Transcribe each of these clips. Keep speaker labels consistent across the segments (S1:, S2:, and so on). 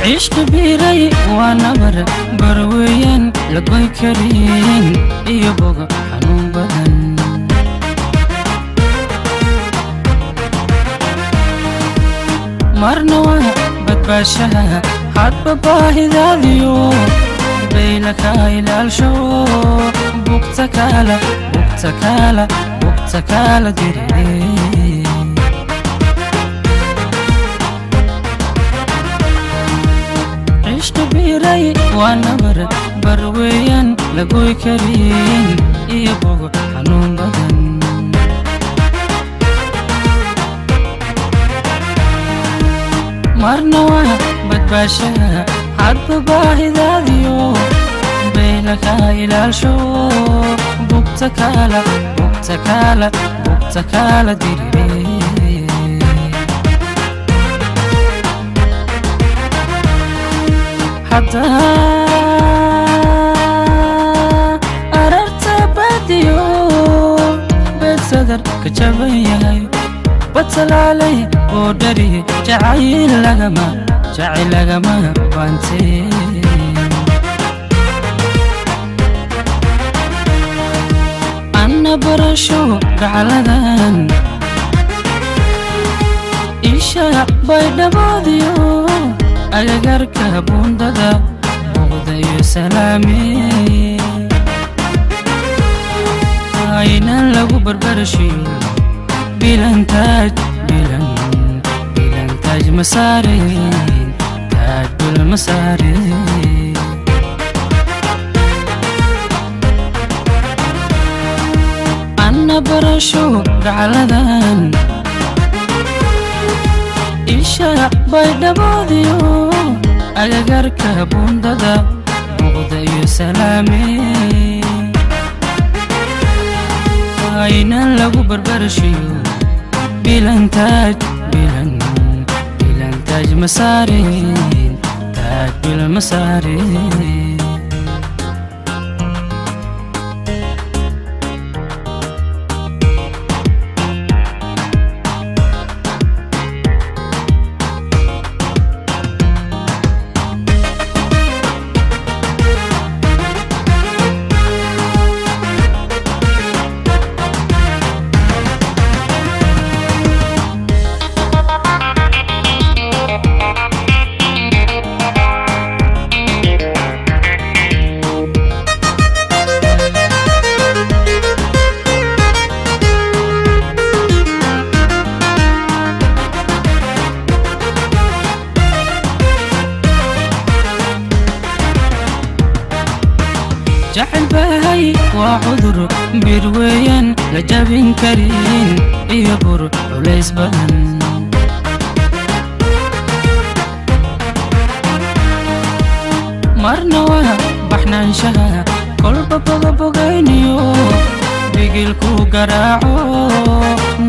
S1: Cishqi biiray waa nabar barweyan lagoy karin iyo boga xanuun badan. Marna waa badbaashaha hadba baahidaadiyo bayla ka ilaalsho bugta kaala bugta kaala bugta kaala dirire. Cishqi biiray waa nabar barweyan lagoy karin iyo bogo xanuun badan. Marna waa badbaashaha hadba baahidaadiyo bayla ka ilaalsho bugta kaala bugta kaala bugta kaala dirire. Hadda ararta badiyo beed sadar ka jaban yahay batalaalay oo dhari jacayl lagama jacayl lagama baante. Anna barasho gacaladan isha baydhaboodiyo agagarka buundada boqda iyo salaame aynan lagu barbarashiyo bilantaaj bilan bilantaaj masaareen taaj bil masaareen. Anna barasho gacaladan isha baydhaboodiyo agagarka buundada boqda iyo salaame aynan lagu barbarashiyo bilantaaj bilan bilantaaj masaareen taaj bil masaareen. Jacayl baahay waa cudur bir weeyaan la jabin karin iyo bur culays badan. Marna waa baxnaanshaha kolba bogabogayniyo bigilku garaaco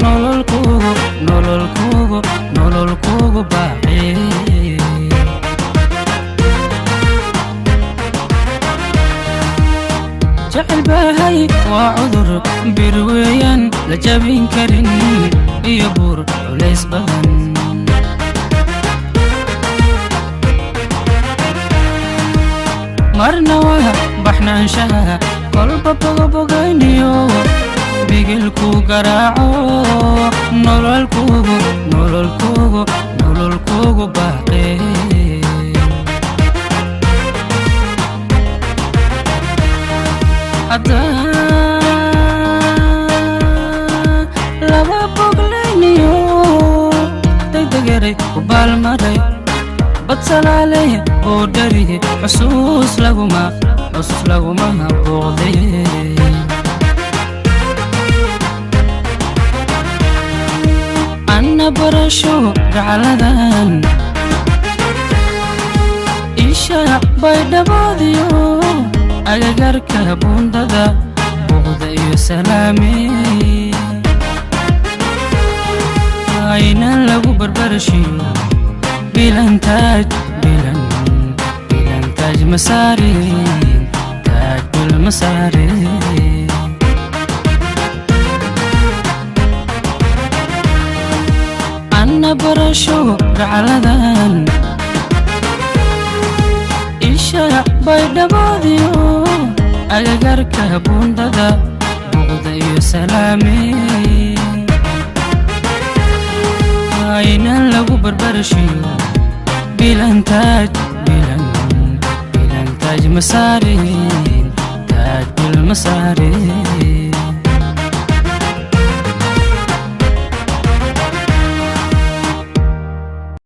S1: nololkugu nololkugu nololkugu baaqee. Jacayl baahay waa cudur bir weeyaan la jabin karin iyo buur culays badan. Marna waa baxnaanshaha kolba bogabogayniyo bigilku garaaco nololkugu nololkugu nololkugu baaqee. Hadda laba boglayniyo degdegeray ku baalmaray badsalaaley oo dhari xusuus laguma xusuus laguma booqday. Anna barasho gacaladan isha baydhaboodiyo agagarka buundada boqda iyo salaame aynan lagu barbarashiyo bilantaaj bilan bilantaaj masaareen taaj bil masaareen. Anna barasho gacaladan. Baydhaboodiyo agagarka buundada, buuqda iyo salaame, aynan lagu barbarashiyo bilantaaj, bilan bilantaaj masaarin, taaj bil masaarin.